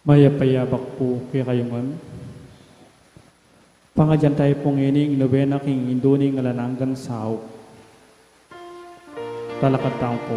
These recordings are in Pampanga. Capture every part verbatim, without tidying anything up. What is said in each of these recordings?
Mayap a abak pu kekayu ngan. Pangadyan tamu pu ngeni ing nobena king Indu ning Alang Anggang Saup. Talakad tamu pu.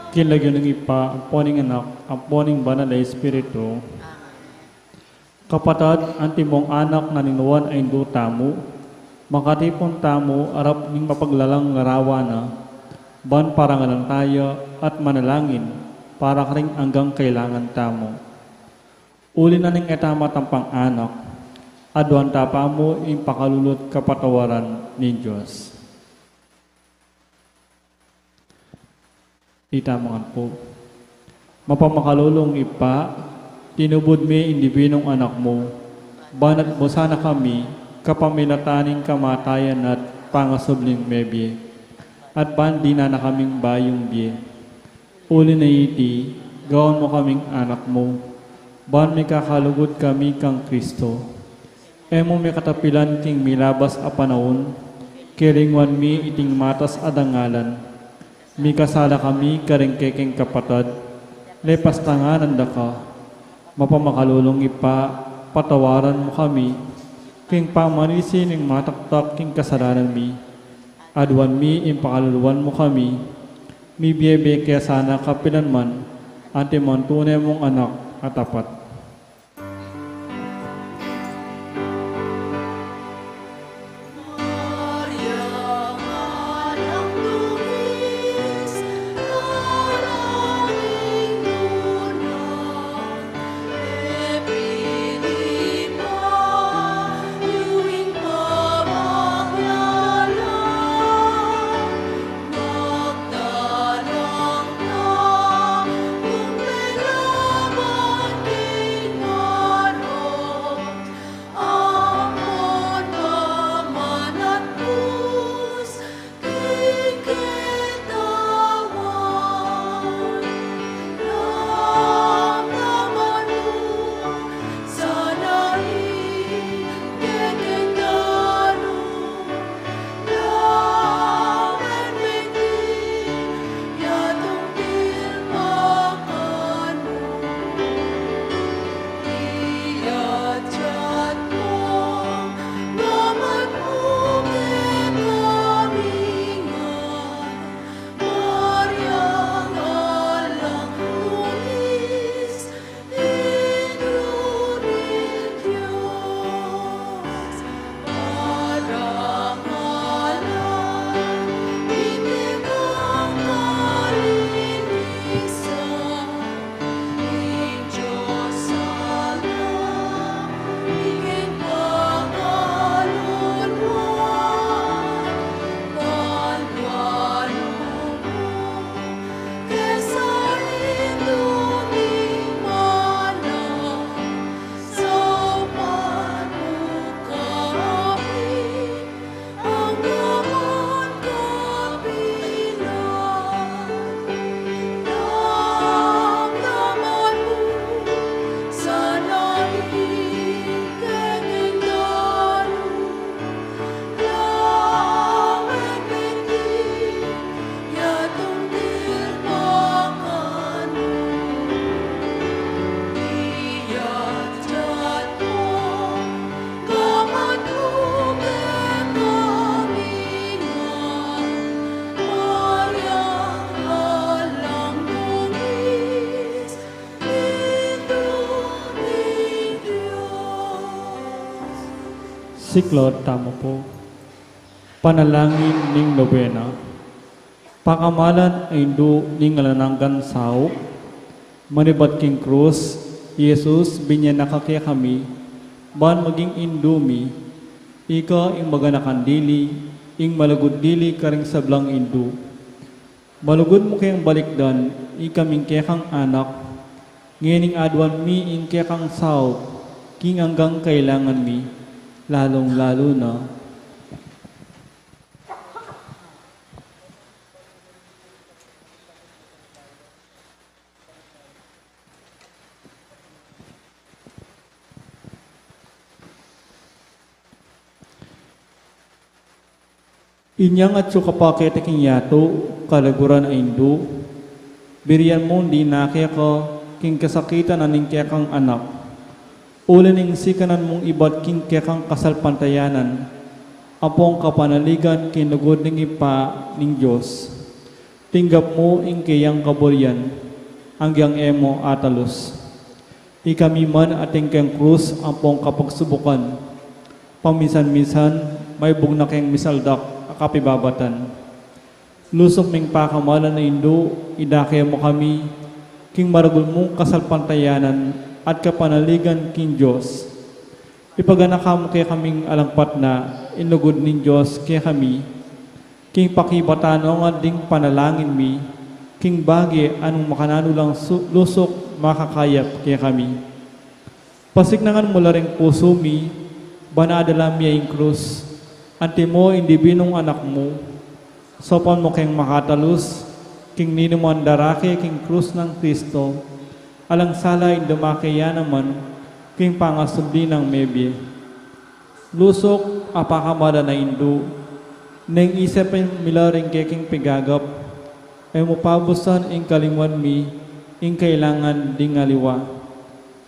King lagyu ning Ibpa, ampo ning Anak, ampo ning Banal a Espiritu. Kapatad, antimong anak na ning nuan a Indu tamu, makatipun tamu arap ning mapaglalang larawan na, ban parangalan taya at manalangin para karing anggang kailangan tamu. Uli na ning e ta matampang anak, aduan ta pa mu ing pakalulu at kapatawaran ning Dios. Itamu ngan pu. Mapamakalulung Ibpa, tinubud me ing dibinung Anak mu, ban atmusan na kami kapamilatan ning kamatayan na at pangasubling mebie, at ban dinan na kaming bayung bie. Uli na niti, gawan mu kaming anak mu, ban mikakalugud kami kang Kristo. E mu mi katapilan king milabas a panaun, kilinguan mi iting matas a dangalan. Mikasala kami karing kekeng kapatad, lepas tanganan da ka. Mapamakalulung Ibpa, patawaran mu kami, king pamanisi ning mataktak king kasalanan mi. Aduan mi ing pakaluluan mu kami, mibie-bie ke sana kapilan man, antimong tune mung anak a tapat. Siklaud tamu pu. Panalangin ning Nobena. Pakamalan a Indu ning alang anggang saup, manibat king krus, Jesus, binye na ka kekami, ban maging Indu mi, ika ing maganakan dili, ing malugud dili karing sablang Indu. Malugud mu keng balikdan, ikaming kekang anak, ngening aduan mi ing kekang saup, king anggang kailangan mi, lalung-lalu na. Inyang atyu ka pa keti king yatu, kaluguran a Indu, birian mung dinake ka king kasakitan na ning kekang anak. Uli ning sikanan mung ibat king kekang kasalpantayanan, ampong kapanaligan king lugud ning Ibpa ning Dios. Tinggap mu ing keyang kaburian, anggang e mu atalus. Ikami man atin keng krus ampong kapagsubukan, paminsan-minsan maibug na keng misaldak a kapibabatan. Lusuk ming pakamalan a Indu, idake mu kami king maragul mung kasalpantayanan at kapanaligan king Dios. Ipaganaka mu kekaming alang patna ing lugud ning Dios kekami, king pakibatan no ngan ding panalangin mi, king bage a nung makananu lang su-, lusuk makakayap kekami. Pasiknangan mu la ring pusu mi, ban adala mi ya ing krus, antimo ing dibinung anak mu, saupan mu keng makatalus, king ninuman darake king krus nang Kristo, alang sala ing dumake ya naman, king pangasubli nang mebie. Lusuk a pakamalan a Indu, neng isipin mi la ring kekeng pigagap, e mu pabusan ing kalingwan mi, ing kailangan ding aliwa.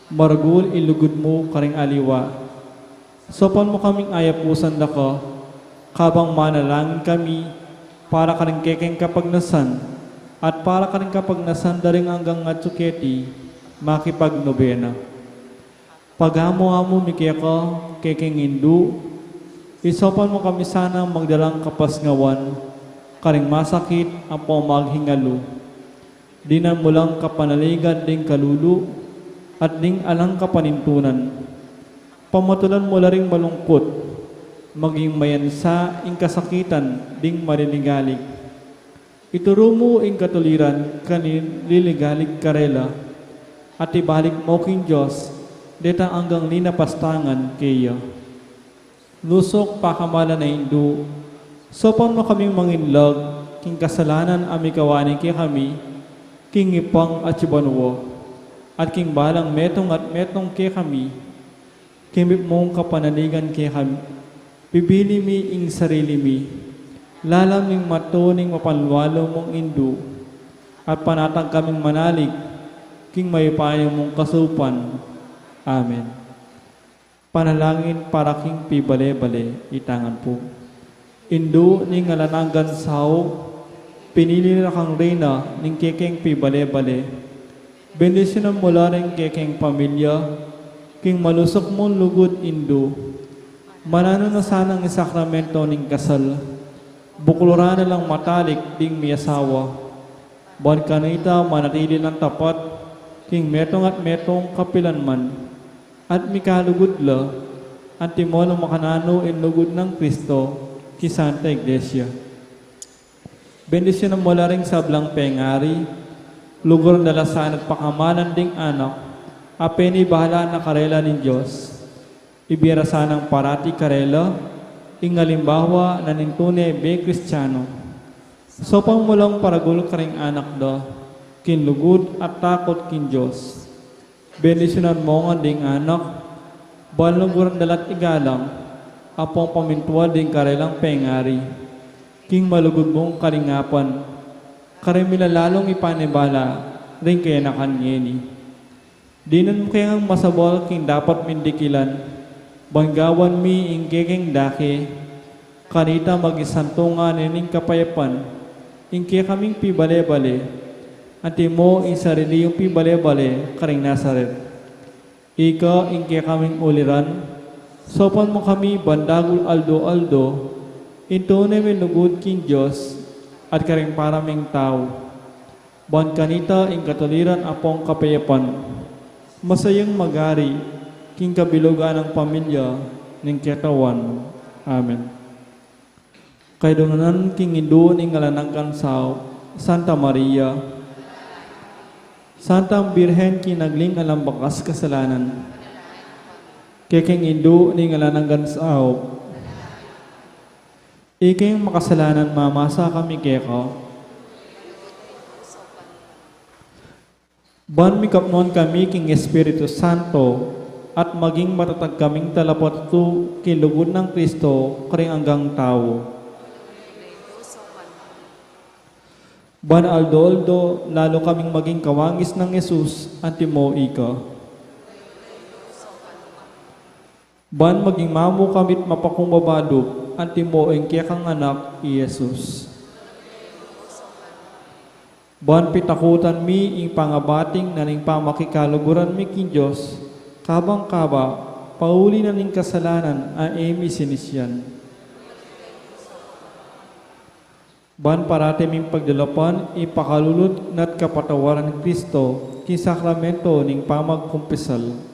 Maragul ing lugud mu karing aliwa. Saupan mu kaming ayapusan da ka, kabang manalangin kami, para karing kekeng kapagnasan, at para karing kapagnasan da ring anggang atyu keti, makipagnobena. Pagamu-amu mi keka, kekeng Indu, isaupan mu kami sanang magdalang kapasnawan, karing masakit ampong maghingalu. Dinan mu lang kapanaligan ding kalulu, at ding alang kapanintunan. Pamatulan mu la ring malungkut, maging mayansa ing kasakitan ding maliligalig. Ituru mu ing katuliran karing liligalig karela, at ibalik mu king Dios, detang anggang linapastangan keya. Lusuk pakamalan a Indu, saupan mu kaming manginlag, king kasalanan a mikawani kekami, king Ibpang atyu banua, at king balang metung at metung kekami, kimit mung kapanaligan kekami, pibili mi ing sarili mi, lalam ning matuning mapanlualu mung Indu, at panatag kaming manalig, king mayupaya mung kasaupan. Amen. Panalangin para king pibale-bale, itangan pu. Indu ning alang anggang saup, pinili na kang reyna ning kekeng pibale-bale. Bendisyunan mu la ring kekeng pamilya, king malusuk mung lugud Indu. Mananu na sanang isakramento ning kasal, bukluran na lang matalik ding miyasawa. Ban kanita manatili lang tapat, king metung at metung kapilan man. At mikalugud la, antimo nung makananu ing lugud nang Kristo, king Santa Iglesia. Bendisyunan mu la ring sablang pengari, luguran da la sana at pakamalan ding anak, a penibala na karela ning Dios. Ibie ra sanang parati karela, ing alimbawa na ning tune bie Kristiano. Saupan mu lang paragul karing anak da, king lugud at takut king Dios. Bendisyunan mu ngan ding anak, ban luguran da la't igalang, ampong pamintuan ding karelang pengari, king malugud mung kalingapan, karing milalalung ipanibala, ring kayanakan ngeni. Dinan mu keng masabal king dapat ming dikilan, ban gawan mi ing kekeng dake, kanita maging santungan ne ning kapayapan, ing kekaming pibale-bale, antimo ing sarili yung pibale-bale, karing Nazaret. Ika ing kekaming uliran, Saupan mu kami ban dagul aldo-aldo ing tune ming lugud king Dios at karing para ming tau. Ban kanita ing katuliran ampong kapayapan, masayang magari king kabilugan nang pamilya ning Katawan. Amen. Kaydunanan king Indu ning alang anggang saup, Santa Maria. Santang Birhen king nagling alang bakas kasalanan. Kekeng Indu ning alang anggang saup. Ikeng makasalanan, mamasa kami keka. Ban mikapnuan kami king Espiritu Santo, at maging matatag kaming talapatutu king lugud nang Kristo karing anggang tau. Ban aldo-aldo, lalu kaming maging kawangis nang Jesus, antimo ika. Ban maging mamu kami't mapakumbaba lub, antimo ing kekang Anak, i Jesus. Ban pitakutan mi ing pangabating na ning pamakikaluguran mi king Dios, kabang kaba, pauli na ning kasalanan a e mi sinisian. Ban parati ming pagdulapan ing pakalulu na't kapatawaran nang Kristo king sakramento ning pamagkumpisal.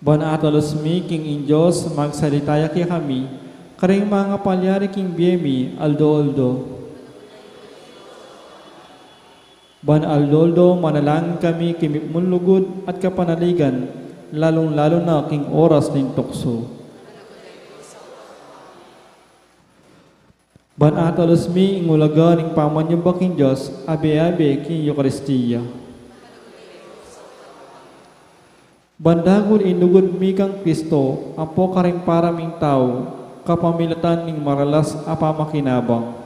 Ban atalus mi king ing Dios, magsalita ya kekami karing mangapalyari king bie mi aldo-aldo. Ban aldo-aldo manalangin kami king mipnung lugud at kapanaligan, lalung-lalu na king oras ning tuksu. Ban atalus mi ing ulaga ning pamanyamba king Dios, abe-abe king Eukaristia. Ban dagul ing lugud mi kang Kristo ampo karing para ming tau, kapamilatan ning maralas a pamakinabang.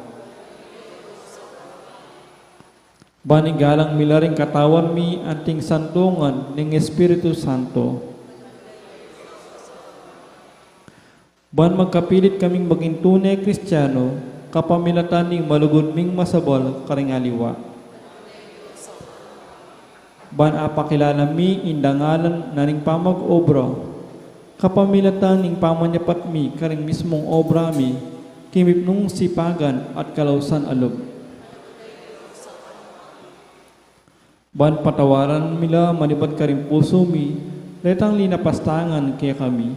Ban igalang mi la ring katawan mi anting santungan ning Espiritu Santo. Ban magkapilit kaming maging tune Kristiano, kapamilatan ning malugud ming masabal karing aliwa. Ban apakilala mi ing dangalan na ning pamag-obra, kapamilatan ning pamanyapat mi karing mismung obra mi, king mipnung sipagan at kalausan a lub. Ban patawaran mi la manibat karing pusu mi, retang linapastangan kekami.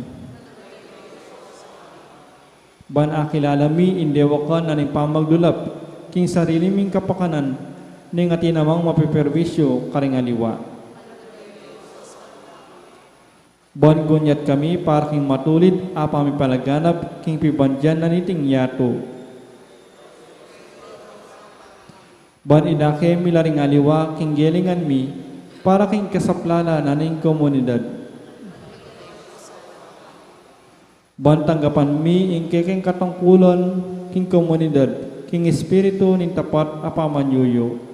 Ban akilala mi ing dewakan na ning pamagdulap king sarili ming kapakanan, neng atin namang mapiperwisyu karing aliwa. Ban gunyat kami para king matulid a pamipalaganap king pibandian na niting yatu. Ban idake mi la ring aliwa king gelingan mi para king kasaplalan na ning komunidad. Ban tanggapan mi ing kekeng katungkulan king komunidad king espiritu ning tapat a pamanyuyu.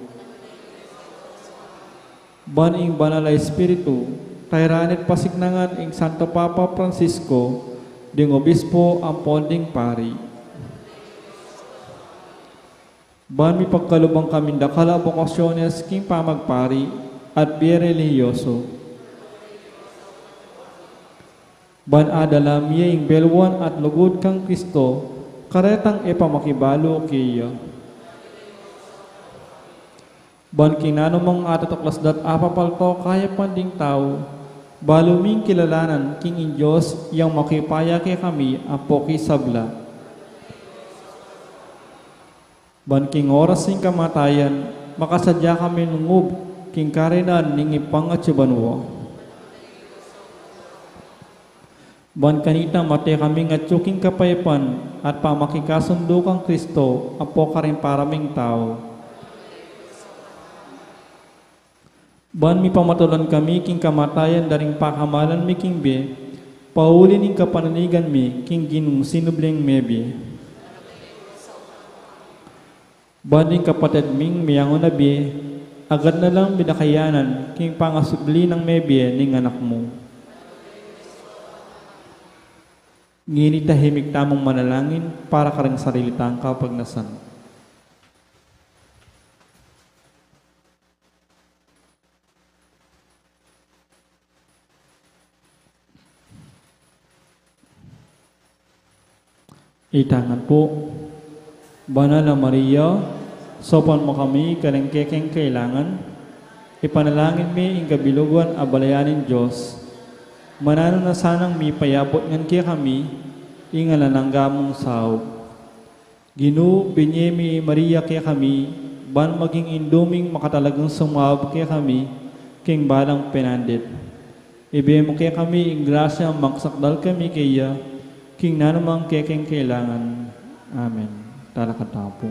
Ban ing Banal a Espiritu, tairan at pasiknangan ing Santo Papa Francisco, ding obispo ampon ding pari. Ban mipagkaluban kaming dakal a bokasyones king pamagpari at bie relihiyoso. Ban adala mi ing belwan at lugud kang Kristo karetang e pa makibalu keya. Ban king nanumang atatuklas dat apapalto kayapan ding tau, balu ming kilalanan king ing Dios yang makipaya kekami ampo king sabla. Ban king oras ning kamatayan, makasadya kaming lungub king karinan ning Ibpang atsu banua. Ban kanita mate kaming atsu king kapayapan at pamakikasundu kang Kristo ampo karing para ming tau. Ban mipamatulan kami king kamatayan da ring pakamalan mi king bie, pauli ning kapanaligan mi king Ginung sinubling mebie. Ban ding kapatad ming miyangun a bie, agad na lang midakayanan king pangasubli nang mebie ning Anak mu. Ngeni tahimik tamung manalangin para karing sarili tang kapagnasan. Itangan pu. Banal a Maria, saupan mu kami kareng kekeng kailangan, ipanalangin mi ing kabilugan a balayan ning Dios. Mananu na sanang mipayabut ngan kekami ing alang angga mung saup. Ginu, binye mu i Maria kekami, ban maging indu ming makatalagang sumaup kekami king balang penandit. Ibie mu kekami ing grasya magsakdal kami keya king nanumang kekeng kailangan. Amen. Talakad tamu pu.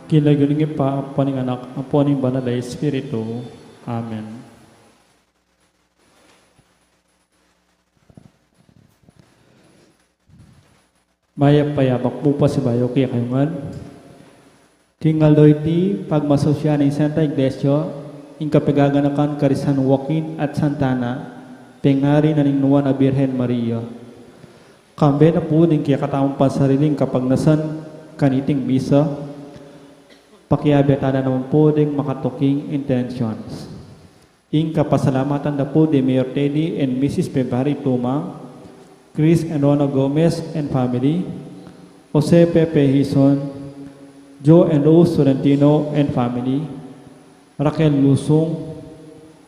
King lagyu ning Ibpa, ampo ning Anak, ampo ning Banal a Espiritu. Amen. Mayap a yabak pu pasibayu kekayu ngan. King aldo iti, pagmasusyan ning Santa Iglesia ing kapagaganakan kari San Joaquin at Santa Ana, pengari na ning Nuan a Birhen Maria. Kambe na pu ding kekatamung pansariling kapagnasan kaniting misa, pakiabe tala naman pu ding makatuking intentions. Ing kapasalamatan da pu di Mayor Teddy and Missus February Tuma, Chris and Rona Gomez and family, Jose Pepe Hison, Joe and Rose Tolentino and family, Raquel Lusung,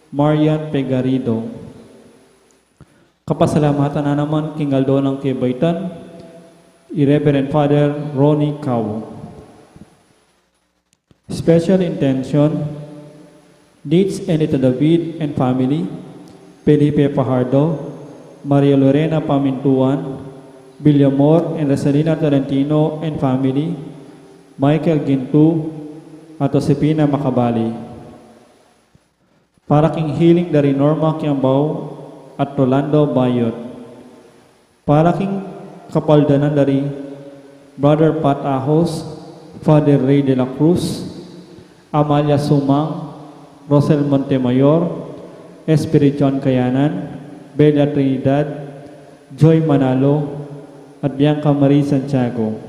Marian Pegarido. Kapasalamatan na naman king aldo nang kebaitan, i Reverend Father Ronnie Cabo. Special intention, Nits Enita David and family, Felipe Fajardo, Maria Lorena Pamintuan, Villamor and Rosalina Tolentino and family, Michael Gintu, at Josefina Macabali. Para king healing dari Norma Kiambao at Rolando Bayot. Para king kapaldanan dari Brother Pat Ahos, Father Ray de la Cruz, Amalia Sumang, Rosel Montemayor, Espirichon Kayanan, Bella Trinidad, Joy Manalo, at Bianca Marie Santiago.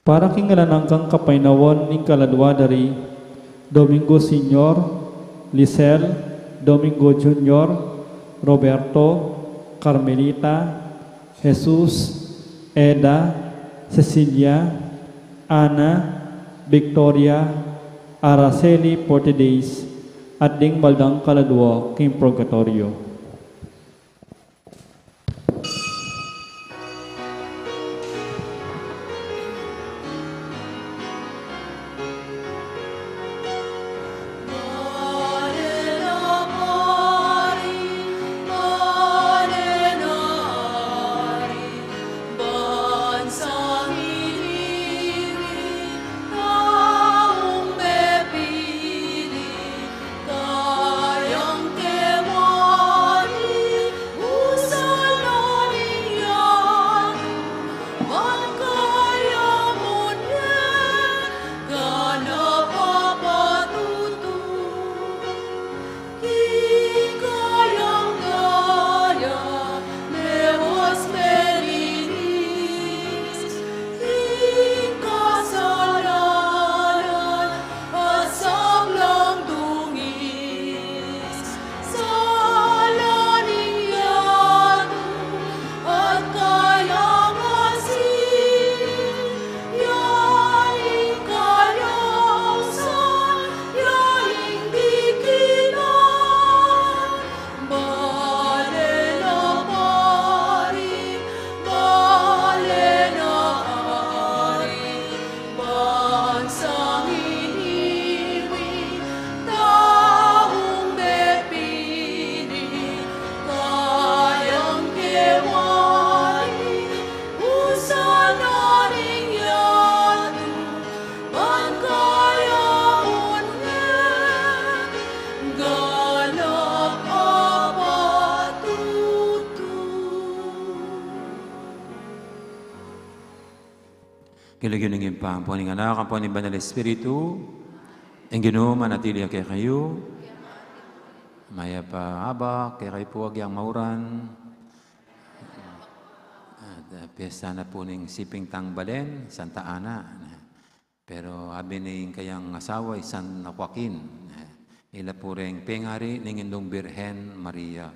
Para king alang anggang kapaynawan ning kaladua dari Domingo Senior, Lisel, Domingo Junior, Roberto, Carmelita, Jesus, Eda, Cecilia, Ana, Victoria, Araceli Portides, at ding maldang kaladua king purgatoryo. King lagyu ning Ibpa, ampo ning Anak, ampo ning Banal Espiritu. Ing Ginu manatili ya kekayu. Mayap a abak kekayu pu, agyang mauran. At, ah, piyesta na pu ning siping tang balen, Santa Ana. Pero abi ning kayang asawa, i San Joaquin. Ila pu reng pengari ning Indung Birhen Maria.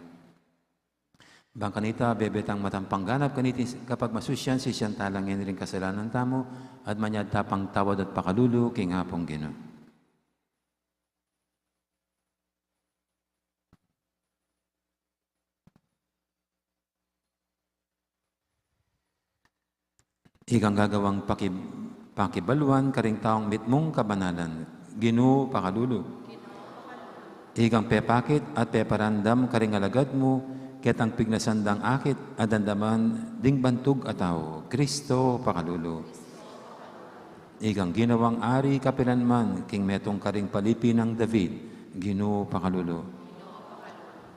Bang kanita, bebe tang matampang ganap kaniti kapagmasusyan, sisian tala ngeni ring kasalanan tamu, at manyad ta pang tawad at pakalulu king Apung Ginu. Ikang gagawang paki-, pakibaluan karing taung mitmung kabanalan, Ginu, pakalulu. Ikang pepakit at peparandam karing alagad mu ketang pignasan dang akit a damdaman ding bantug a tau, Kristo, pakalulu. Ikang ginawang ari kapilan man king metung karing palipi nang David, Ginu, pakalulu.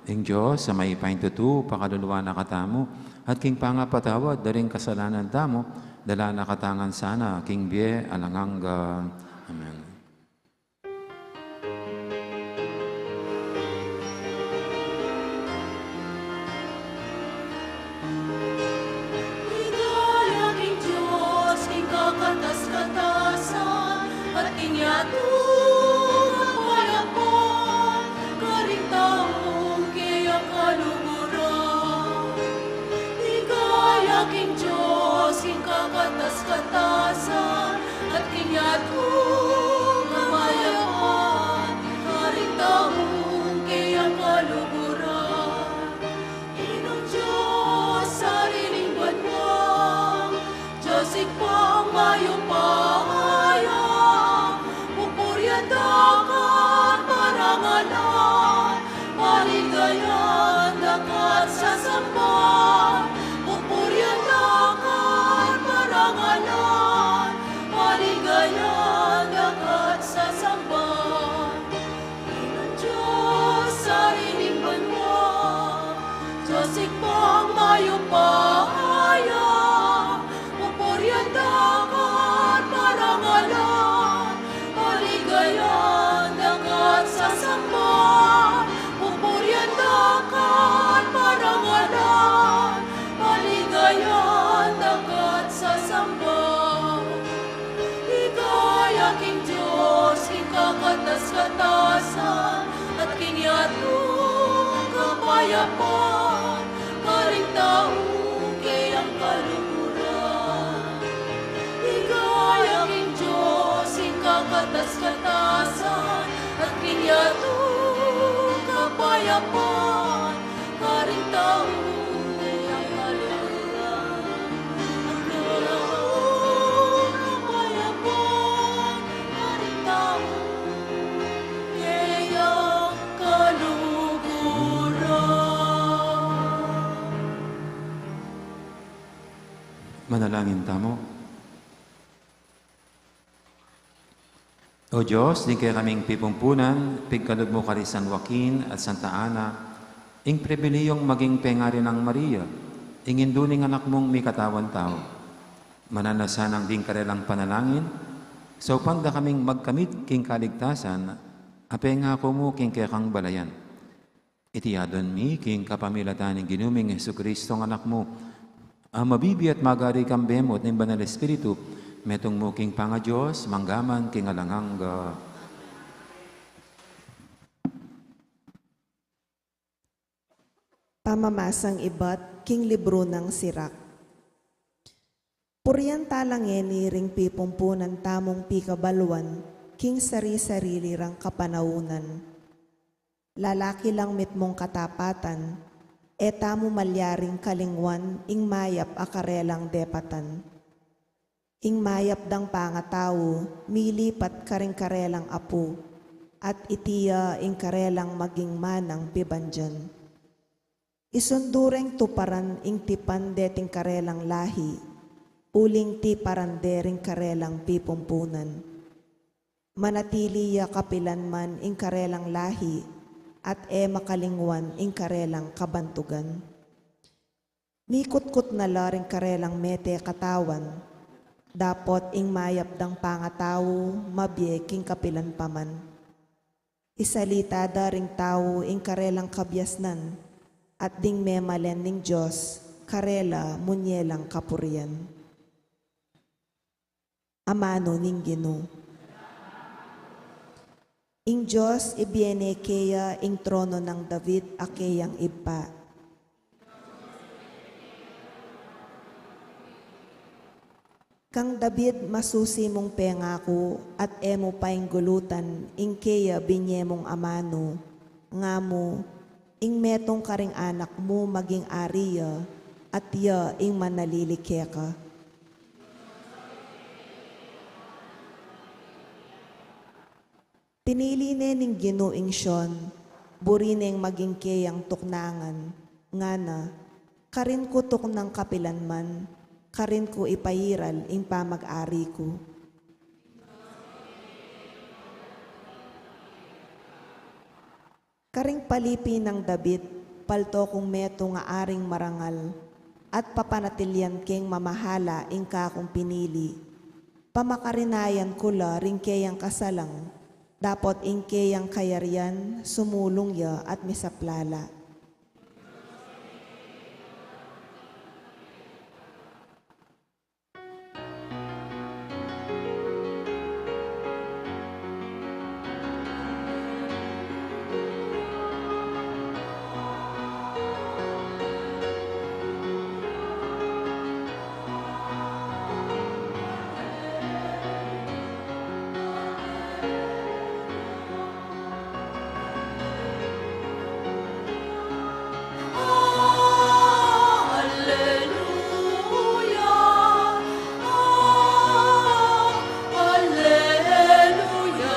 Ing Dios a mayupayang tutu pakaluluan na katamu, at king pangapatawad da ring kasalanan tamu, dala na katamu ngan sana king bie alang angga. Amen. Ligaya king Dios king kakatas-katasan, at king yatu kapayapan, karing taung keyang kaluguran. Ligaya king Dios king kakatas-katasan, at king yatu kapayapan, karing taung keyang kaluguran. Ginung Dios, Ari ning banua, Dios Ibpang mayupaya, pupurian da ka, parangalan, paligayan da ka at sasamban, pupurian da ka, parangalan, paligayan da ka at sasamban. Ginung Dios, Ari ning banua, Dios Ibpang mayupaya, pupurian da ka at parangalan, paligayan da ka at sasamban, pupurian da ka at parangalan, paligayan da ka at sasamban. Ligaya king Dios king kakatas-katasan, at king yatu kapayapan, karing taung keyang kaluguran. Ligaya king Dios king kakatas-katasan, Kapayapan karing tau, keyang kaluguran. Keyang kapayapan karing tau, keyang kaluguran. Manalangin tamu. O Dios, ding kekaming pipumpunan, pigkalub mu kari San Joaquin at Santa Ana ing pribilehiyung maging pengari nang Maria, ing indu ning Anak mung mikatawan tau. Mananu na sanang ding karelang panalangin, saupan da kaming magkamit king kaligtasan a pengaku mu king kekang balayan. Iti adwan mi king kapamilatan ning Ginu ming Jesucristo, Anak mu, a mabibie at magari kambe mu at ning Banal Espiritu, metung mu king pangaDios, mangga man king alang angga. Pamamasang ibat king libru nang Sirak. Purian tala ngeni ring pipumpunan tamung pikabaluan king sari-sarili rang kapanaunan. Lalaki lang mitmung katapatan, e tamu malyaring kalingwan ing mayap a karelang depatan. Ing mayap dang pangatau milipat karing karelang apu, at iti ya ing karelang maging manang pibandian. Isundu reng tuparan ing tipan deting karelang lahi, uling tiparan de ring karelang pipumpunan. Manatili ya kapilan man ing karelang lahi, at e makalingwan ing karelang kabantugan. Mikutkut na la ring karelang mete katawan, dapot ing mayap dang pangatau mabie king kapilan pa man. Isalita da ring tau ing karelang kabiasnan, at ding memalen ning Dios karela munye lang kapurian. Amanu ning Ginu. Ing Dios ibie ne keya ing trono nang David a keyang ibpa. Kang David masusi mung pengaku at e mu painggulutan ing keya binie mung amanu, nga mu, ing metung karing anak mu maging ari ya, at ya ing manalili keka. Pinili ne ning Ginu ing Sion, buri neng maging keyang tuknangan, ngana, karin ku tuknang kapilan man, karin ku ipairal ing pamag-ari ku. Karing palipi nang David, palto kung metung a aring marangal, at papanatilian keng mamahala ing kakung pinili. Pamakarinayan ku la ring keyang kasalang, dapot ing keyang kayarian sumulung ya at misaplala. Alleluia, alleluia,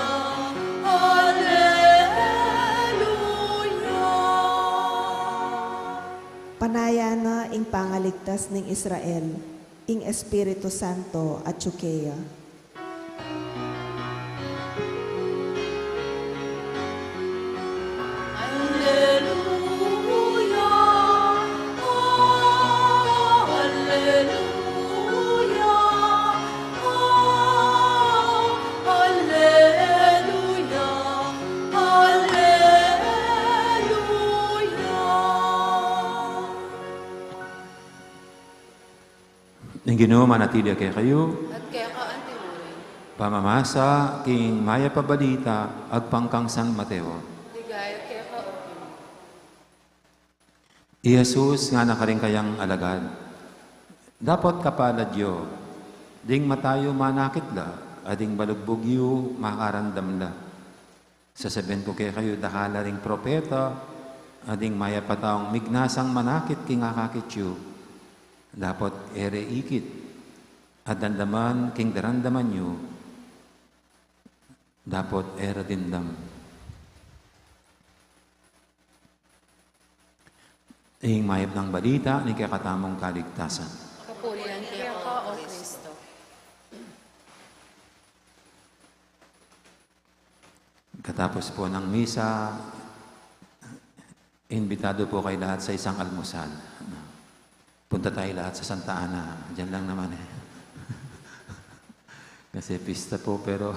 alleluia. Panayan na ing pangaligtas ning Israel, ing Espiritu Santo atyu keya. Alleluia, alleluia, alleluia, alleluia. Ing Ginu manatili ya kekayu. At keka antimurin. Pamamasa king mayap a balita agpang kang San Mateo. Ligaya keka, O Ginu. I Jesus ngana karing kayang alagad, dapot kapalad yu, ding mata yu manakit la, at ding balugbug yu makarandam la. Sasabian ku kekayu, dakal la ring propeta, a ding mayap a taung mignasang manakit king akakit yu, dapot e re ikit, a dandaman king darandaman yu, dapot e re dimdam. Ing mayap nang balita ning kekatamung kaligtasan. Kapurian keka, O Kristo. Katapos po ng misa, imbitado po kayo lahat sa isang almusal. Punta tayo lahat sa Santa Ana. Diyan lang naman eh. Kasi pista po, pero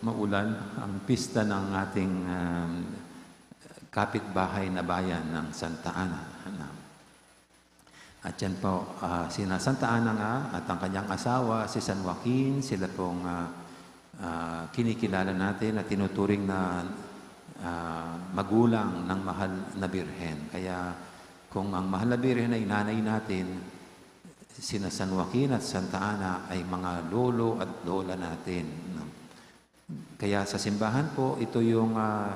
maulan ang pista ng ating, um, kapitbahay na bayan ng Santa Ana. At yan po, ah, sina Santa Ana nga at ang kanyang asawa, si San Joaquin, sila pong, ah, ah, kinikilala natin at tinuturing na, ah, magulang ng Mahal na Birhen. Kaya kung ang Mahal na Birhen ay nanay natin, sina San Joaquin at Santa Ana ay mga lolo at lola natin, no? Kaya sa simbahan po, ito yung, ah,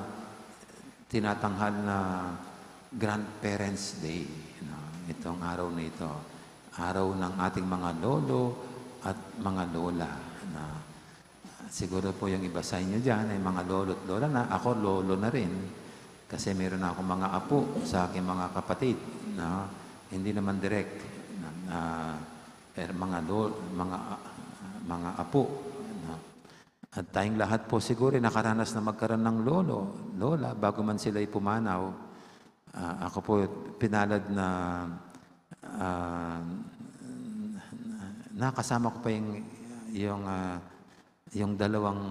tinatanghal na Grandparents' Day, no? Itong araw na ito, araw ng ating mga lolo at mga lola, no? Siguro po yung iba sa inyo dyan ay mga lolo at lola na. Ako, lolo na rin. Kasi meron na akong mga apo sa aking mga kapatid, no? Hindi naman direct, no? Ah, pero mga lo-, mga, mga apo, no? At tayong lahat po siguro ay nakaranas na magkaroon ng lolo, lola, bago man sila'y pumanaw. Ah, ako po, pinalad na, ah, nakasama ko pa yung, yung, ah, yung dalawang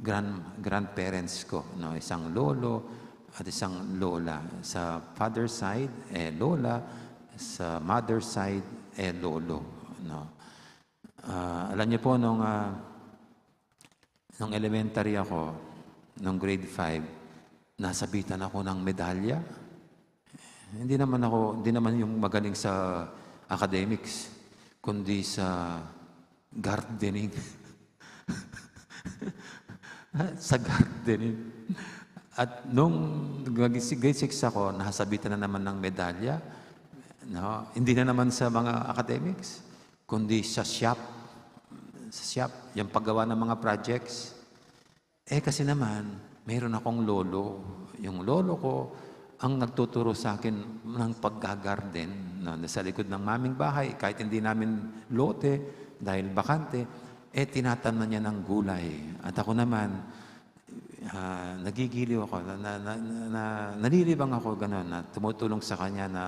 grand-, grandparents ko, no? Isang lolo at isang lola. Sa father side, eh, lola. Sa mother side, eh, lolo, no? Ah, alam niyo po, nung, ah, nung elementary ako, nung grade five, nasabitan ako ng medalya. Hindi naman ako, hindi naman yung magaling sa academics, kundi sa gardening. Sa gardening. At nung grade six ako, nasabitan na naman ng medalya. No? Hindi na naman sa mga academics, kundi sa shop. Sa shop, yung paggawa ng mga projects. Eh, kasi naman, mayroon akong lolo. Yung lolo ko ang nagtuturo sa akin ng paggagarden, no? Sa likod ng maming bahay, kahit hindi namin lote, dahil bakante, eh, tinatamnan niya ng gulay. At ako naman, ah, nagigiliw ako, na, na, na, na, nalilibang ako, gano'n, na tumutulong sa kanya na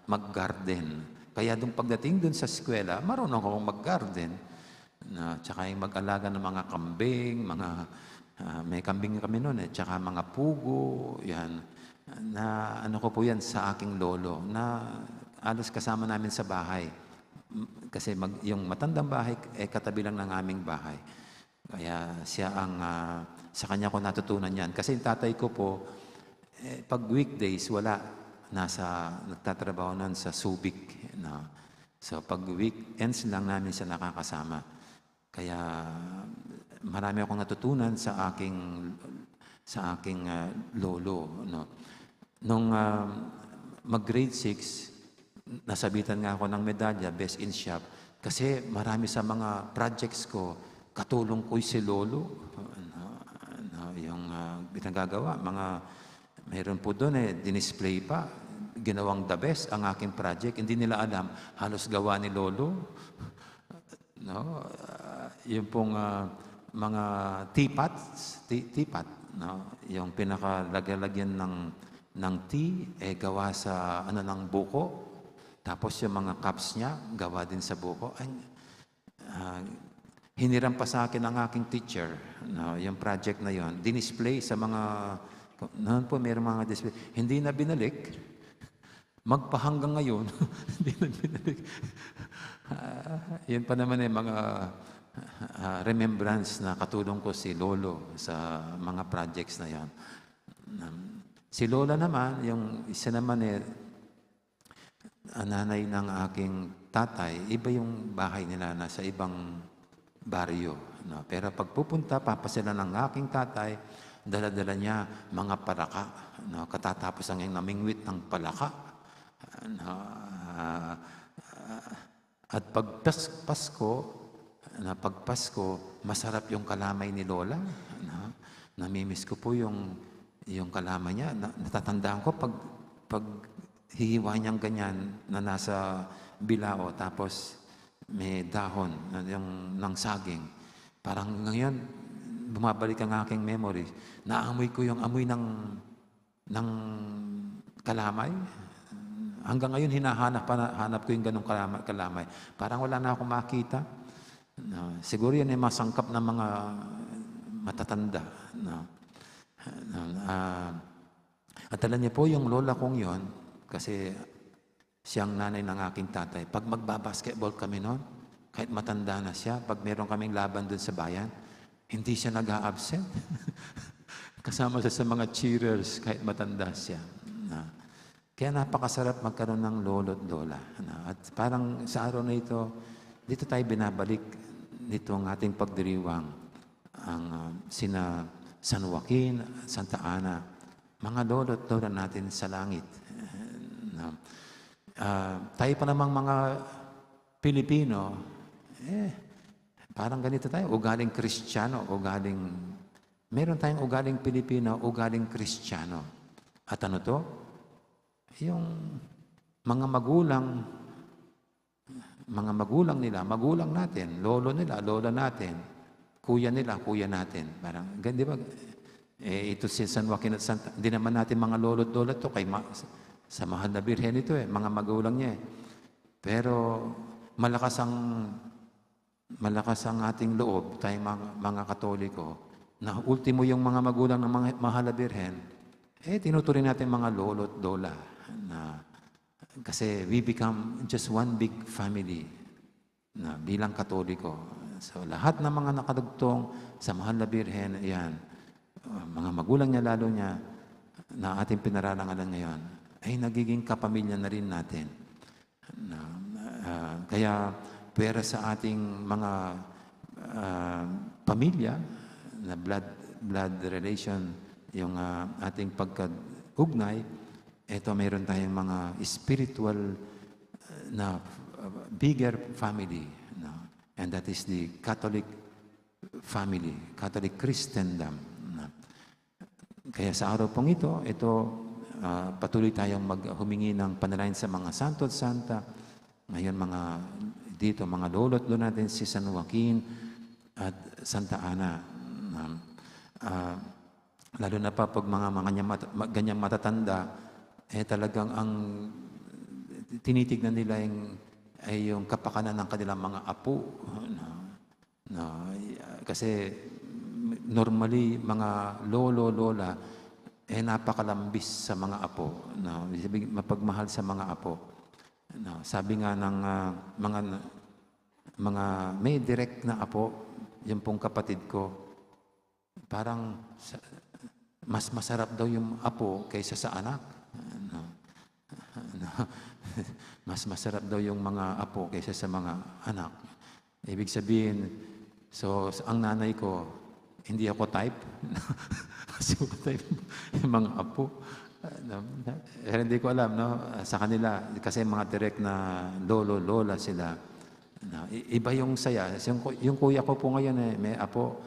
mag-garden. Kaya dun, pagdating dun sa eskwela, marunong akong mag-garden. Na, tsaka yung mag-alaga ng mga kambing, mga, ah, may kambing kami noon eh, tsaka mga pugo, yan. Na, ano ko po yan sa aking lolo, na alos kasama namin sa bahay. M-, kasi mag-, yung matandang bahay, eh, katabi lang ng aming bahay. Kaya siya ang, ah, sa kanya ko natutunan yan. Kasi yung tatay ko po, eh, pag weekdays, wala. Nasa, nagtatrabaho noon sa Subic, no? So, pag weekends lang namin siya nakakasama. Kaya marami akong natutunan sa aking, sa aking, ah, lolo, no? Nung, ah, mag-grade six, nasabitan nga ako ng medalya, best in shop, kasi marami sa mga projects ko, katulong ko si lolo. Ano, ano, yung, ah, pinagagawa, mga, meron po doon eh, dinisplay pa, ginawang the best ang aking project. Hindi nila alam, halos gawa ni lolo. No? Ah, yung pong, ah, mga teapots, tea-, teapot, no? Yung pinakalagyan ng, ng tea, eh, gawa sa, ano, ng buko. Tapos yung mga cups niya, gawa din sa buko. Ay, ah, hiniram pa sa akin ng aking teacher, no? Yung project na yon, dinisplay sa mga, noon po, mayroong mga display. Hindi na binalik. Magpahanggang ngayon, hindi na binalik. Ah, yun pa naman eh, mga, ah, remembrance na katulong ko si Lolo sa mga projects na yan. Um, si Lola naman, yung isa naman eh, ang nanay ng aking tatay, iba yung bahay nila, nasa ibang baryo. No? Pero pagpupunta, papasyalan ng aking tatay, dala-dala niya mga palaka. No? Katatapos lang niyang namingwit ng palaka. No? Ah, ah, at pag Pas-, Pasko, na pag Pasko, masarap yung kalamay ni Lola. No? Namimiss ko po yung, yung kalamay niya. Na, natatandaan ko pag, pag hihiwa niyang ganyan na nasa bilao, tapos may dahon na yung, ng saging. Parang ngayon, bumabalik ang aking memory. Naamoy ko yung amoy ng, ng kalamay. Hanggang ngayon, hinahanap, pa, hanap ko yung ganong kalama-, kalamay. Parang wala na akong makita. No, siguro yan ay masangkap ng mga matatanda. No? No, ah, at alam niyo po, yung lola kong yon, kasi siyang nanay ng aking tatay. Pag magbabasketball kami noon, kahit matanda na siya, pag meron kaming laban dun sa bayan, hindi siya nag-a-absent. Kasama siya sa mga cheerers kahit matanda siya. Na, kaya napakasarap magkaroon ng lolo't lola. Na, at parang sa araw na ito, dito tayo binabalik nitong ating pagdiriwang ang, ah, sina San Joaquin at Santa Ana, mga lolo't lola natin sa langit. Na, ah, tayo pa namang mga Pilipino, eh, parang ganito tayo, ugaling Kristiyano, ugaling, meron tayong ugaling Pilipino, ugaling Kristiyano. At ano to? Yung mga magulang, mga magulang nila, magulang natin, lolo nila, lola natin, kuya nila, kuya natin. Parang, gan-, di ba? Eh, ito si San Joaquin at Santa, di naman natin mga lolo't lola to, kay ma-, sa Mahal na Birhen ito eh, mga magulang niya eh. Pero malakas ang, malakas ang ating loob, tayong mga, mga Katoliko, na ultimo yung mga magulang ng mga Mahal na Birhen, eh, tinuturing natin mga lolo't lola na, kasi we become just one big family na bilang Katoliko. So, lahat ng mga nakadugtong sa Mahal na Birhen, yan, uh, mga magulang niya, lalo niya, na ating pinararangalan ngayon, ay nagiging kapamilya na rin natin. Na, ah, kaya pwera sa ating mga, ah, pamilya, na blood, blood relation, yung, ah, ating pagkaugnay, eto, mayroon tayong mga spiritual, ah, na, ah, bigger family, no? And that is the Catholic family, Catholic Christendom, no? Kaya sa araw pong ito, ito, ah, patuloy tayong mag-, humingi ng panalangin sa mga santo at santa. Ngayon, mga, dito, mga lolo't lola natin, si San Joaquin at Santa Ana. Um, ah, lalo na pa pag mga, mga ganyang mat-, ma-, ganyang matatanda, eh, talagang ang tinitignan nila yung, ay yung kapakanan ng kanilang mga apo, no? No, y-, ah, kasi, m-, normally, mga lolo, lola, eh, napakalambis sa mga apo, no? Ibig sabihin, mapagmahal sa mga apo. No, sabi nga ng, ah, mga, mga may direct na apo, yung pong kapatid ko, parang sa-, mas masarap daw yung apo kaysa sa anak. No? No? Mas masarap daw yung mga apo kaysa sa mga anak. Ibig sabihin, so, s-, ang nanay ko, hindi ako type. Kasi ako type yung mga apo. Ah, na-, na-, pero hindi ko alam, no? Sa kanila, kasi mga direct na lolo, lola sila. No? I-, iba yung saya. Yung ku-, yung kuya ko po ngayon, eh, may apo.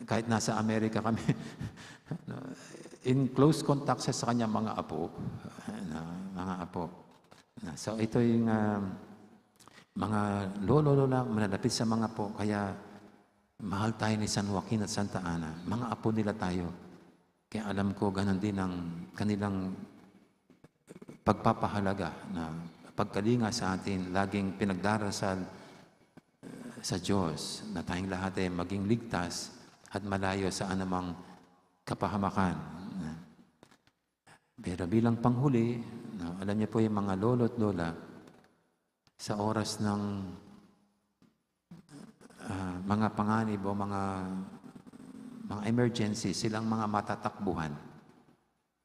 Kahit nasa Amerika kami, no? In close contact siya sa kanyang mga apo. No? Mga apo. No? So, ito yung, ah, mga lolo, lola, malalapit sa mga apo. Kaya mahal tayo ni San Joaquin at Santa Ana. Mga apo nila tayo. Kaya alam ko, ganun din ang kanilang pagpapahalaga na pagkalinga sa atin, laging pinagdarasal, eh, sa Diyos na tayong lahat ay maging ligtas at malayo sa anumang kapahamakan. Pero bilang panghuli, no, alam niyo po yung mga lolo't lola, sa oras ng, ah, mga panganib o mga, mga emergency, silang mga matatakbuhan.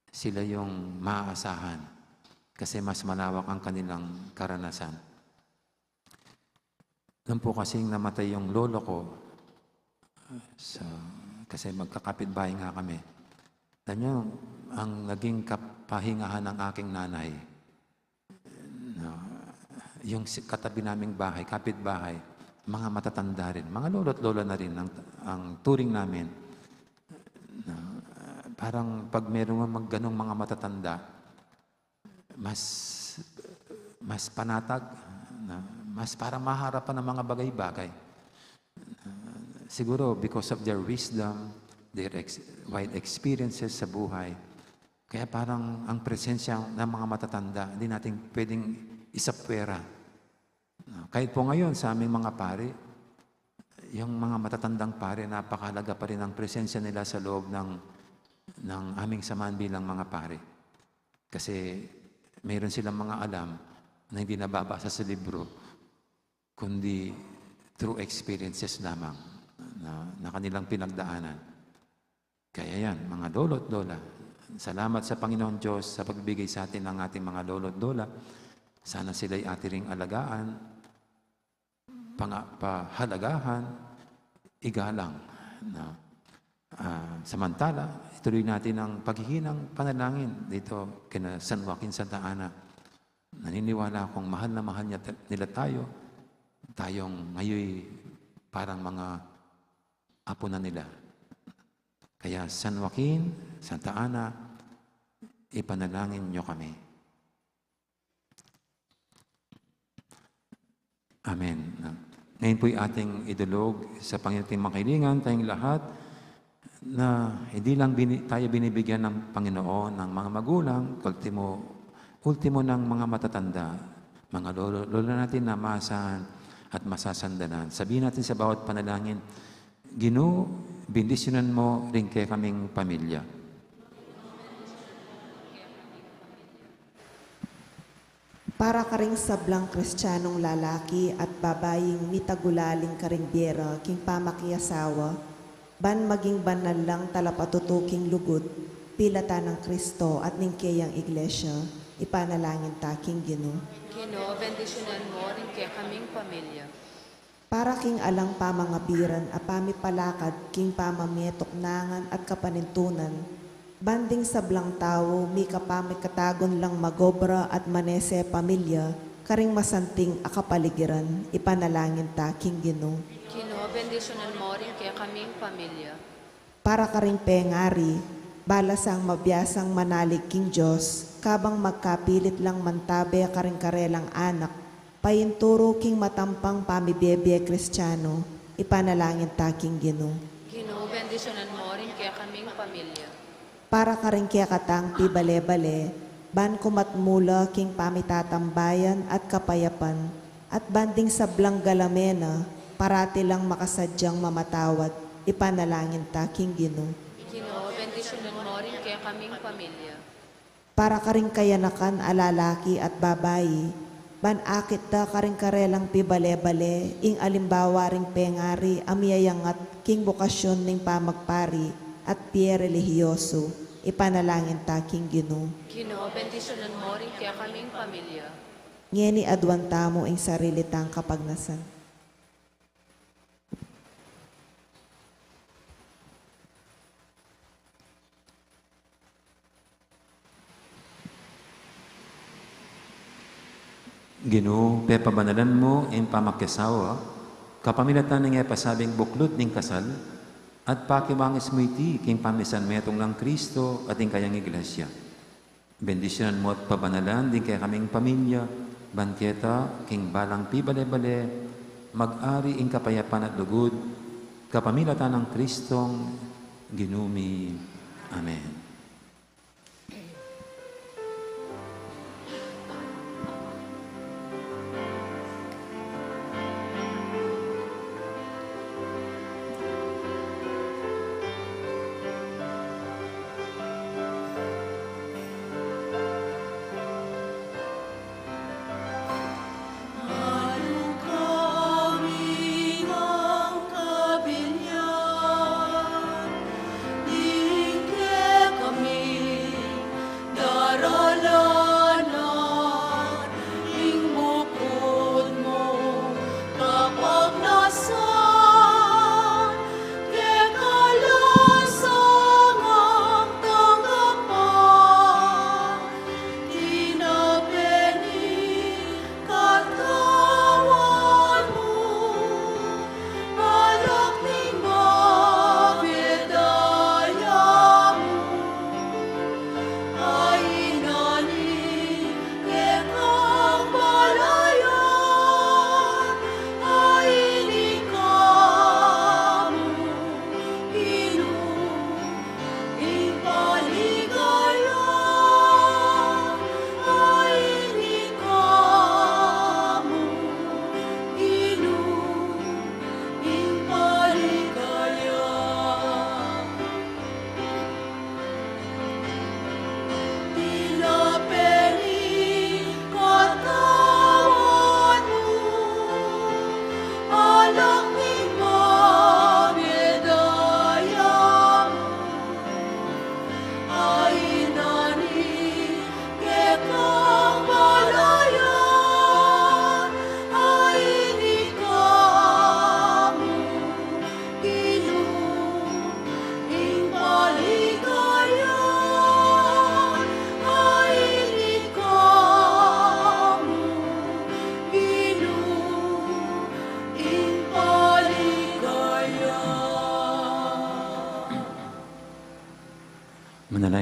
Sila yung maaasahan kasi mas malawak ang kanilang karanasan. Nung po kasing namatay yung lolo ko, So, kasi magkakapitbahay nga kami. Alam niyo, ang naging kapahingahan ng aking nanay, no, yung si-, katabi naming bahay, kapitbahay, mga matatanda rin. Mga lolo't lola na rin ang, ang turing namin. No, parang pag meron mang ganong mga matatanda, mas, mas panatag, no? Mas parang maharap pa ng mga bagay-bagay. Siguro because of their wisdom, their ex-, wide experiences sa buhay. Kaya parang ang presensya ng mga matatanda, hindi natin pwedeng isapwera. No? Kahit po ngayon sa aming mga pari, yung mga matatandang pari, napakahalaga pa rin ang presensya nila sa loob ng, ng aming samahan bilang mga pari. Kasi mayroon silang mga alam na hindi nababasa sa libro, kundi through experiences lamang na, na kanilang pinagdaanan. Kaya yan, mga lolo't lola, salamat sa Panginoong Diyos sa pagbibigay sa atin ng ating mga lolo't lola. Sana sila'y atin ring alagaan, panga-, pahalagahan, igalang. Na, ah, samantala, ituloy natin ang paghihinang panalangin dito kina San Joaquin, Santa Ana. Naniniwala akong mahal na mahal niya, nila tayo. Tayong ngayon parang mga apo na nila. Kaya San Joaquin, Santa Ana, ipanalangin niyo kami. Amen. Ngayon po'y ating idulog sa Panginoon ating mga kahilingan, tayong lahat, na hindi lang bini-, tayo binibigyan ng Panginoon ng mga magulang, ultimo, ultimo ng mga matatanda, mga lolo, lola natin na maasahan at masasandalan. Sabihin natin sa bawat panalangin, "Ginu, bendisyonan mo ring kekaming pamilya." Para karing sablang Kristianong lalaki at babaying mitagulaling karing bie ra king pamakiasawa, ban maging banal lang talapatutu king lugud, pilatan nang Kristo at ning keyang Iglesia, ipanalangin ta king Ginu. Ginu, bendisyonan mo ring kekaming pamilya. Para king alang pamangabiran a pamipalakad king pamamietuknangan at kapanintunan, ban ding sablang tau mikapamikatagun lang magobra at manese pamilya karing masanting a kapaligiran, ipanalangin ta king Ginu. Ginu, bendisyonan mo ring kekaming pamilya. Para karing pengari, balasang mabiasang manalig king Dios, kabang magkapilit lang mantabe karing karelang anak, painturu king matampang pamibie-bie Kristiano, ipanalangin ta king Ginu. Ginu, bendisyonan mo ring kekaming pamilya. Para karing kekatang pibale-bale, ban kumatmu la king pamitatambayan at kapayapan, at ban ding sablang galame na, parati lang makasadyang mamatawad, ipanalangin ta king Ginu. Ginu, bendisyonan mo ring kekaming pamilya. Para karing kayanakan a lalaki at babai, ban akit da karing karelang pibale-bale, ing alimbawa ring pengari a miyayangat king bokasyon ning pamagpari at pie relihiyosu, ipanalangin ta king Ginu. Ginu, bendisyonan mo ring kekaming pamilya. Ngeni aduan tamu ing sarili tang kapagnasan. Ginu, pepabanalan mu ing pamakiasawa, kapamilatan ning e pasabing buklud ning kasal, at pakiwangis mu iti king pamisanmetung nang Kristo at ing kayang Iglesia. Bendisyonan mu at pabanalan ding kekaming pamilya, ban keta king balang pibale-bale, mag-ari ing kapayapan at lugud, kapamilatan nang Kristong Ginu mi. Amen.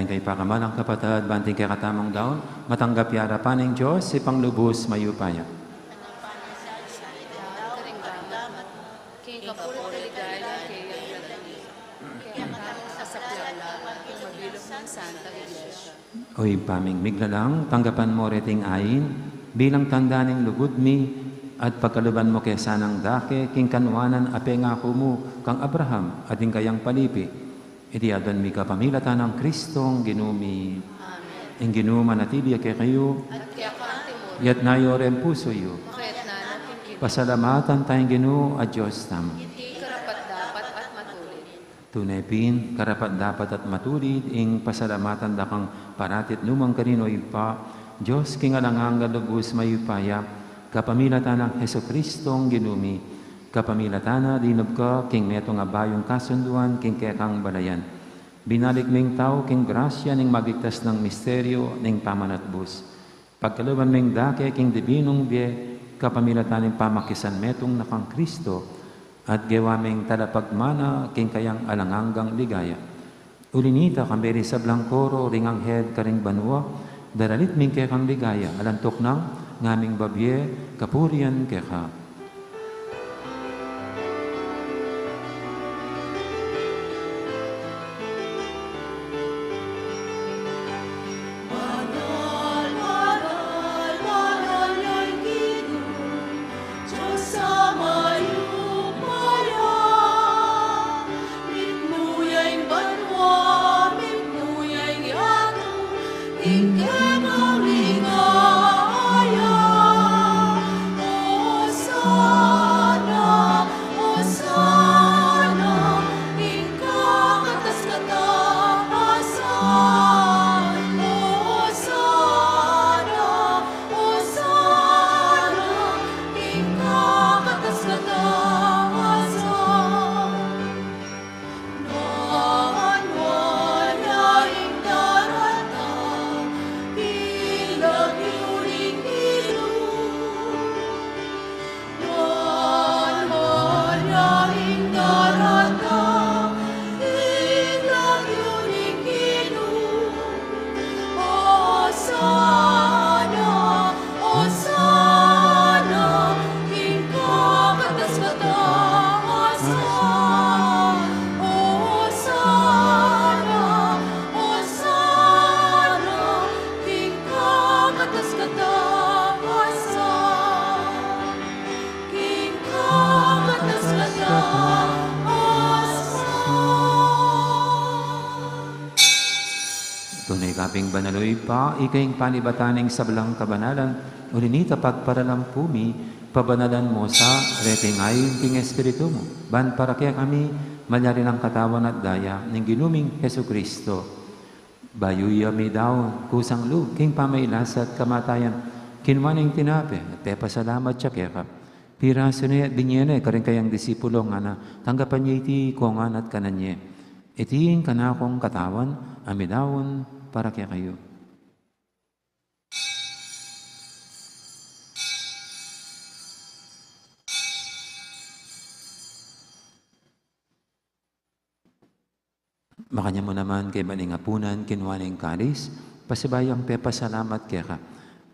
Kay pakamalan, kapatad, ban ing kekatamung daun matanggap ya arapan ning Dios, Ibpang lubus mayupaya. O Ibpa ming miglalang, tanggapan mu reting ain bilang tanda ning lugud mi, at pagkaluban mu ke sanang dake king kanuanan a pengaku mu kang Abraham at ing kayang palipi. Iti aduan mi kapamilatan nang Kristong Ginu mi. Amen. Ing Ginu manatili ya kekayu. At keka mu rin. Iyatas yu ring pusu yu. Makaitas na rin. Pasalamatan taya ing Ginu a Dios tamu. Iti karapat-dapat at matulid. Tune pin, karapat-dapat at matulid ing pasalamatan da kang parati at nu man karin, o Ibpa, Dios king alang angga, lubus mayupaya, kapamilatan nang Jesucristong Ginu mi. Kapamilatan na, linub ka king metung a bayung kasunduan king kekang balayan. Binalik ming tau king grasya ning mabigtas nang misteryu ning pamanatbus. Pagkaluban ming dake king dibinung bie, kapamilatan ning pamakisan metung na kang Kristo, at gewa ming talapagmana king kayang alang anggang ligaya. Uli nita, kambe ring sablang koro ring anghel karing banua, daralit ming kekang ligaya, alang tuknang ngaming babie kapurian keka. Tune ka pin banal, o Ibpa, ika ing panibatan ning sablang kabanalan, uli nita pagparalampu mi, pabanalan mu sa reting ain king Espiritu mu, ban para kekami malyari nang katawan at daya ning Ginu ming Jesucristo. Bayu ya midaun kusang lub king pamagkasakit at kamatayan, kinua ne ing tinape, at pepasalamat ya keka. Pirasu ne at binie ne karing kayang disipulo, ngana, tanggapan ye iti kongan at kanan ye. Iti ing kanakung katawan a midaun para kekayu. Makanyan mu naman kaybat ning apunan, kinua ne ing kalis, pasibayu yang pepasalamat keka.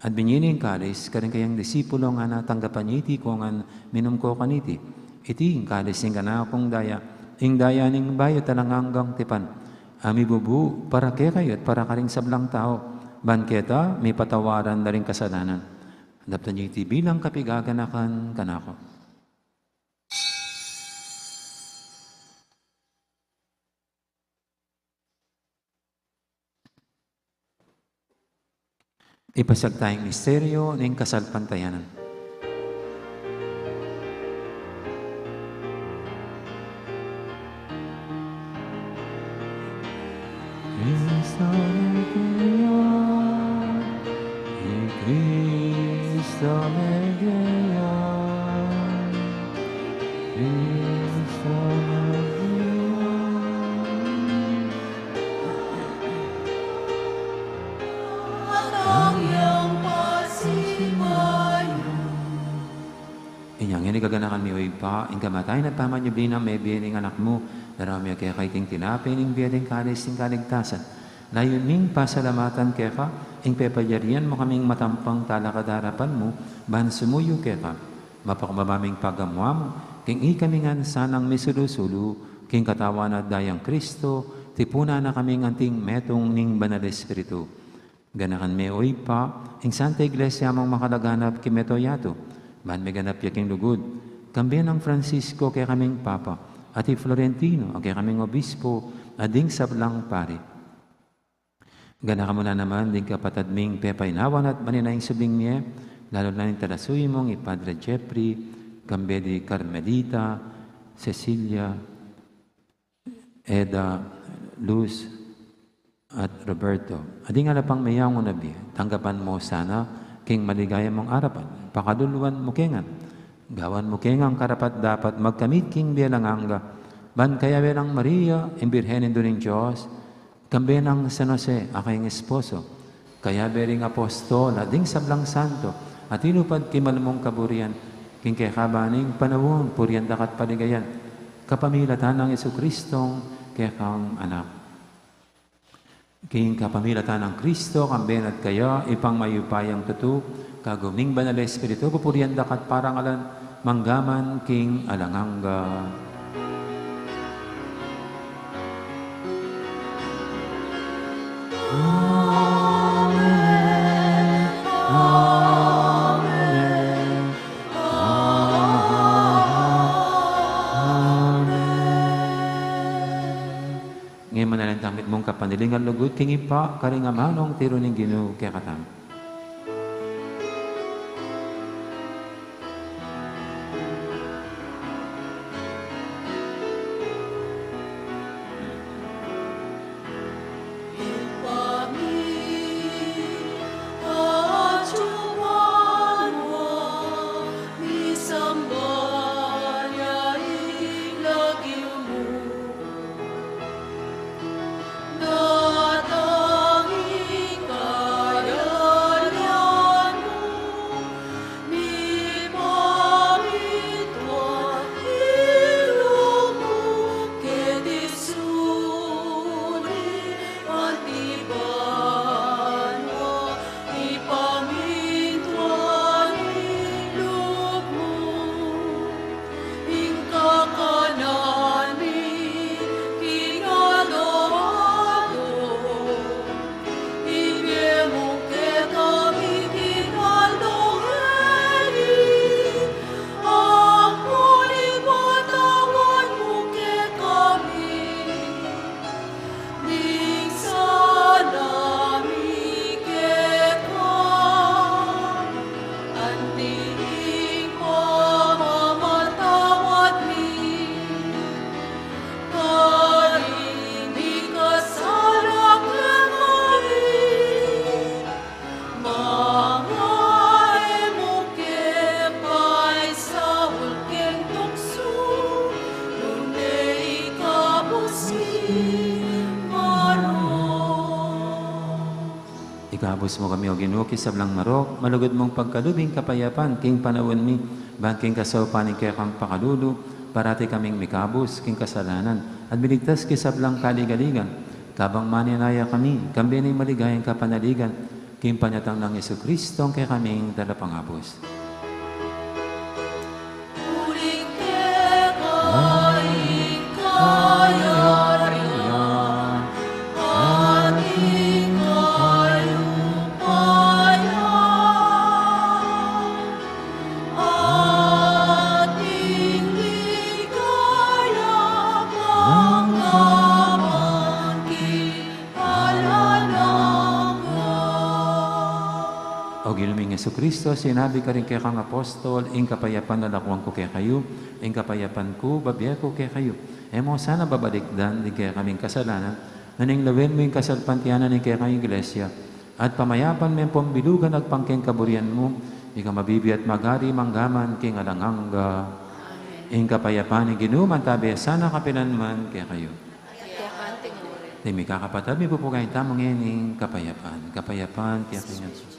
At binie ne ing kalis karing kayang disipulo, ngana, tanggapan ye iti kongan, minum ko kaniti. Iti ing kalis ning kanakung daya, ing daya ning bayu at alang anggang tipan, a mibubu para kekayu at para karing sablang tau, ban keta mipatawaran la ring kasalanan. Daptan ye iti bilang kapigaganakan kanaku. Ipasiag taya ing misteryu ning kasalpantayanan. Cristo mengeyang, i Cristo mengeyang, i Cristo mengeyang. Inya ngeni, kaganakan mi, o Ibpa, ing kamatayan at pamanyubli nang mebie ning Anak mu, daraun mi keka iting tinape ning bie at ing kalis ning kaligtasan. Layun ming pasalamatan keka ing pepayarian mu kaming matampang talakad king arapan mu ban sumuyu keka. Mapakumbaba ming pagamu-amu king ikami ngan sanang misulu-sulu king Katawan at Dayang Kristo, tipunan na kaming anting metung ning Banal Espiritu. Ganakan me, O Ibpa, ing Santa Iglesia mung makalaganap king mabilug a yatu, ban meganap ya king lugud, kambe nang Francisco a kekaming Papa, at i Florentino a kekaming Obispo, at ding sablang pari. Ganakan mu la naman ding kapatad ming pepaynawan at manenaya king subling mie, lalu na ning talasuyu mung i Padre Jeffrey, kambe di Carmelita, Cecilia, Eda, Luz, at Roberto. At ding ala pang meyangu na bie, tanggapan mu sana king maligaya mung arapan, pakaluluan mu ke ngan, gawan mu ke ngan karapat-dapat magkamit king bie alang angga, ban kayabe nang Maria, ing Birhen Indu ning Dios, kambe nang San Jose a kayang esposo, kayabe ring apostol at ding sablang santo a tinupad king malugud mung kaburian, king kekaban ning panaun purian da ka at paligayan, kapamilatan nang Jesucristong kekang Anak. King kapamilatan nang Kristo, kambe na at kaya, Ibpang mayupayang tutu, kagum ning Banal a Espiritu, pupurian da ka at parangalan, mangga man king alang angga. Amen. Amen. Amen. Ngeni manalangin tamu king mitmung kapanaligan at lugud king Ibpa, karing amanung tiru ning Ginu kekatamu. Ikabus mu kami, O Ginu, king sablang marok, malugud mung pagkalub ing kapayapan king panaun mi, ban king kasaupan ning kekang pakalulu, parati kaming mikabus king kasalanan, at miligtas king sablang kaligaligan, kabang manenaya kami, kambe ning maligayang kapanaligan, king panyatang nang Jesucristo, a kekaming Talapangabus. Uling keka ing kayarian, at ing kalupayan, at ing ligaya, mangga man king alang angga. O Ginu ming Jesucristo, sinabi mu karing kekang apostol, ing kapayapan lalakwan ku kekayu, ing kapayapan ku bibie ku kekayu. E mu sana babalikdan ding kekaming kasalanan, nune lawen mu ing kasalpantayanan ning kekang Iglesia, at pamayapan me ampong bilugan agpang king kaburian mu, ika a mabibie at magari mangga man king alang angga. Amen. Ing kapayapan ning Ginu mantabi sana kapilan man kekayu. At keka mu rin. Ding mikakapatad, mipupugayan tamu ngening kapayapan. Kapayapan kekayu ngan.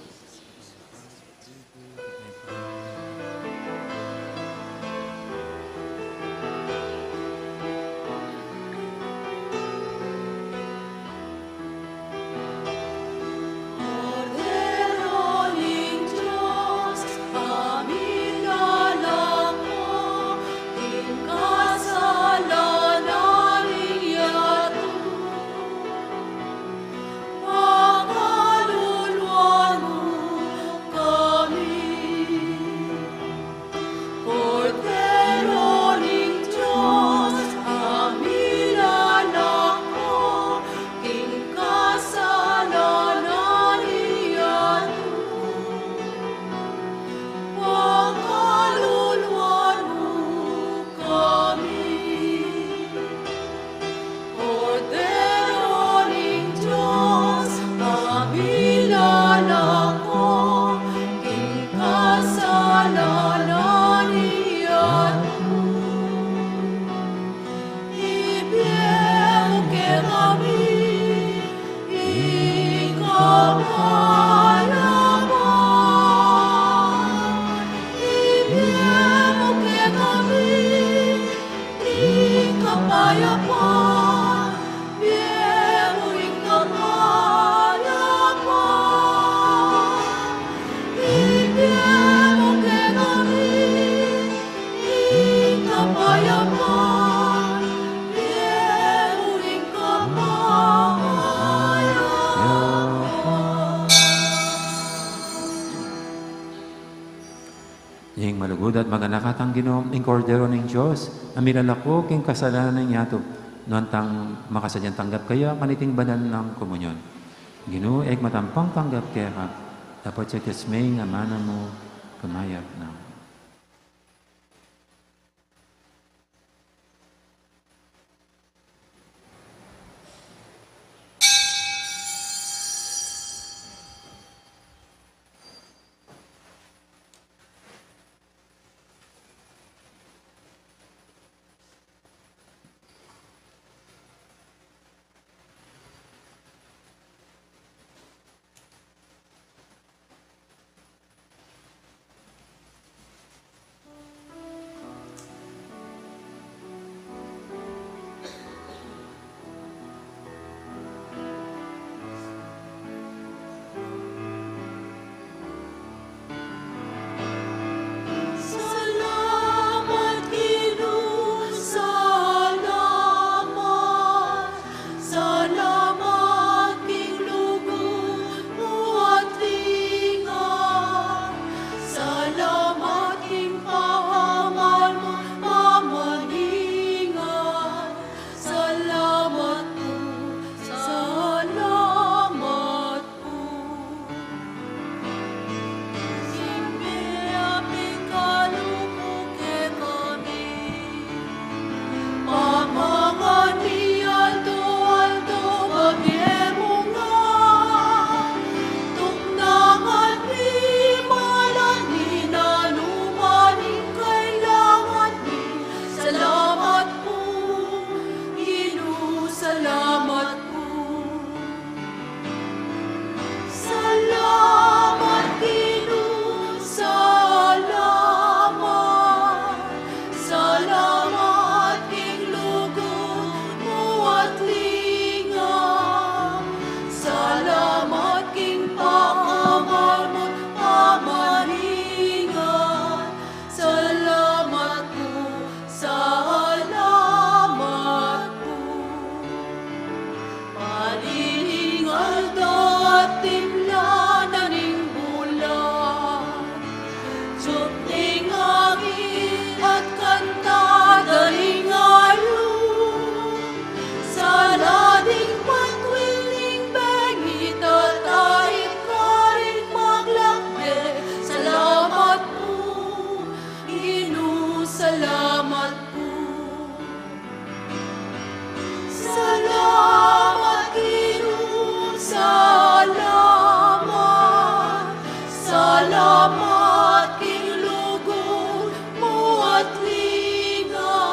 Lugud at maganaka tang Ginu, ing Kordero ning Dios, a milalako king kasalanan ning yatu, nuan tang makasadyang tanggap kaya kaniting banal nang komunyon. Ginu, e ku matampang tanggap keka, dapot ya king amanu mu, kumayap na. Salamat, Ginu, salamat. Salamat king lugud mu at linga. Salamat king pakamal mu, pamalinga. Salamat pu, salamat pu. Sing pepikalup ku kekami. Pamangan mi aldo-aldo, babie mu nga. Tuknangan mi malan ing nanu man ing kailangan mi. Salamat pu, Ginu, salamat pu. Salamat, Ginu, salamat. Salamat king lugud mu at linga. Salamat king pakamal mu, pamalinga. Salamat pu, salamat pu. Padining aldo at timla na ning bulan, supling angin at kanta da ring alum. Sala ding patwil ning bengi, tataib karing maglakbe. Salamat pu, Ginu, salamat pu. Salamat, Ginu, salamat. Salamat king lugud mu at linga.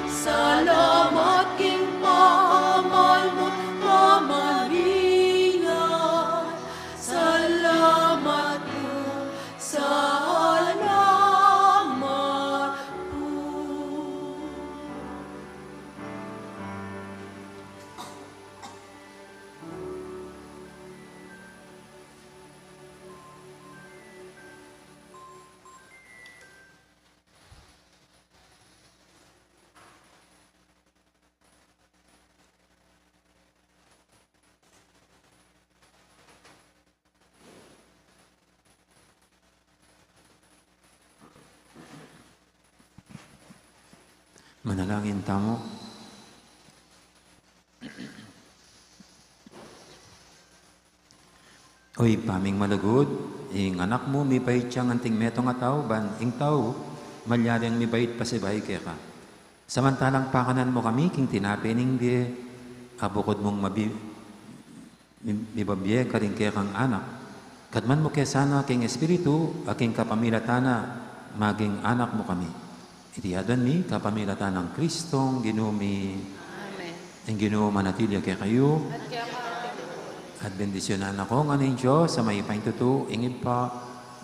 Salamat king pakamal mu, pamalinga. Salamat pu, salamat pu. Manalangin tamu. O Ibpa ming malugud, ing Anak mu mipait ya nganting metung a tau, ban ing tau malyari yang mibait pasibayu keka. Samantalang pakanan mu kami king tinape ning bie, a bukud mung mabi-, mi-, mibabie karing kekang anak. Kadman mu ke sana king Espiritu, a king kapamilatan na maging anak mu kami. Iti aduan mi kapamilatan nang Kristong Ginu mi. Amen. Ing Ginu manatili ya kekayu. At keka. At bendisyunan na kayu ngan ning Dios a mayupaya king tutu, ing Ibpa,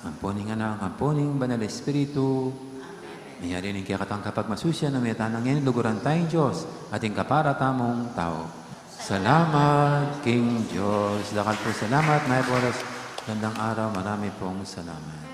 ampo ning Anak, ampo ning Banal Espiritu. Amen. Mayari ning kekatang kapagmasusian a meta na ngeni, luguran taya ing Dios at ing kapara tamung tau. Salamat king Dios. Dakal pung salamat, mayap a oras, magandang araw, marami pong salamat.